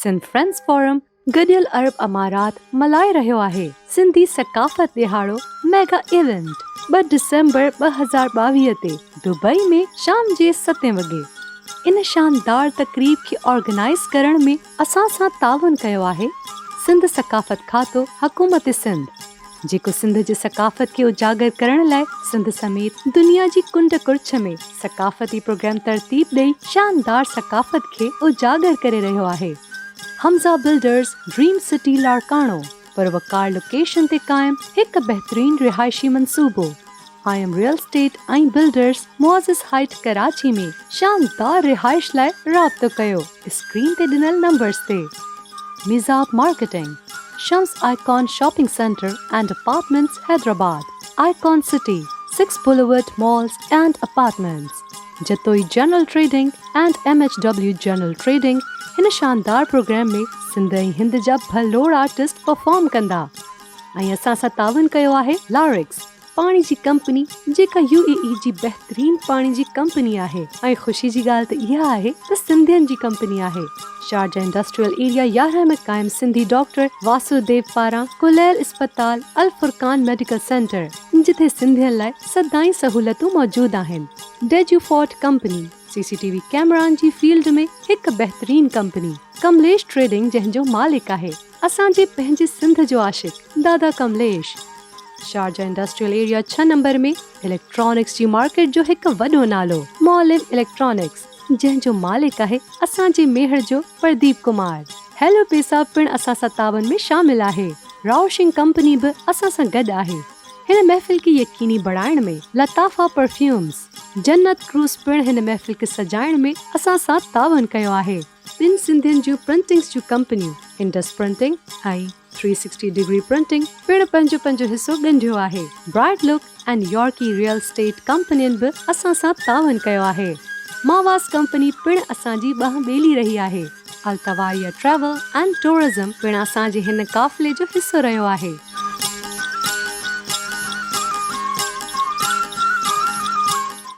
Sindh friends forum گڏيل عرب امارات ملهائي رهيو آهي سنڌي ثقافت ڏهاڙو ميگا ايونٽ ٻه ڊسمبر 2022 تي دبئي ۾ شام جي ستين وڳي. ان شاندار تقريب کي آرگنائيز ڪرڻ ۾ اسان سان تعاون ڪيو آهي سنڌ ثقافت کاتو حڪومت سنڌ. جيڪو سنڌ جي ثقافت کي اجاگر ڪرڻ لاء سنڌ سميت دنيا جي ڪنڊ ڪڙڇ ۾ ثقافتي پروگرام ترتيب ڏئي شاندار ثقافت کي اجاگر ڪري رهيو آهي. Hamza builders dream city Larkana پروقار لوڪيشن تي قائم هڪ بهترين رهائشي منصوبو I M real estate ۽ builders Moazzez height Karachi ۾ شاندار رهائش لاء رابطو ڪيو اسڪرين تي ڏنل نمبرز تي. Mizab marketing, Shams icon shopping centre and apartments Hyderabad, icon city, six boulevard malls and apartments, Jatoi general trading and M H W general trading هن شاندار پروگرام ۾ سنڌ ۽ هند جا ڀلوڙ آرٽسٽ پرفارم ڪندا ۽ اسان سان تعاون ڪيو آهي لارڪس پاڻي جي ڪمپني جيڪا يو اي اي جي بهترين پاڻي جي ڪمپني آهي ۽ خوشي جي ڳالهه ته اها آهي ته سنڌين جي ڪمپني آهي. شارجه انڊسٽريل ايريا 11 ۾ قائم سنڌي ڊاڪٽر واسو ديو پاران کليل اسپتال الفرقان ميڊيڪل سينٽر جتي سنڌين لاء سدائين سهولتون موجود آهن. ڊيجو fort company C C T V ڪئميرائن جي فيلڊ ۾ هڪ بهترين ڪمپني ڪمليش ٽريڊنگ جنهن جو مالڪ آهي. اسان جي پنهنجي سنڌ جو عاشق دادا ڪمليش شارجه انڊسٽريل ايريا ڇهه نمبر ۾ اليڪٽرانڪس جي مارڪيٽ جو هڪ وڏو نالو معلم اليڪٽرانڪس جنهن جو مالڪ آهي اسان جي ميهڙ جو پرديپ ڪمار هيلو پيسا پڻ اسان سان تعاون ۾ شامل آهي راوشنگ ڪمپني به اسان سان گڏ آهي هن محفل کي يقيني بڻائڻ ۾ لطافه پرفيومز جنت ڪروز پڻ هن محفل کي سجائڻ ۾ اسان سان تعاون ڪيو آهي. ٻن سنڌين جون پرنٽنگس جون ڪمپنيون Indus printing ۽ three sixty degree printing پڻ پنهنجو پنهنجو حصو ڳنڍيو آهي. برائٽ لڪ ۽ يارڪي ريئل اسٽيٽ ڪمپنين به اسان سان تعاون ڪيو آهي. ماواس ڪمپني پڻ اسان جي ٻانهن ٻيلي رهي آهي. التواريه ٽريول اينڊ ٽوئرزم پڻ اسان جي هن قافلي جو حصو رهيو آهي.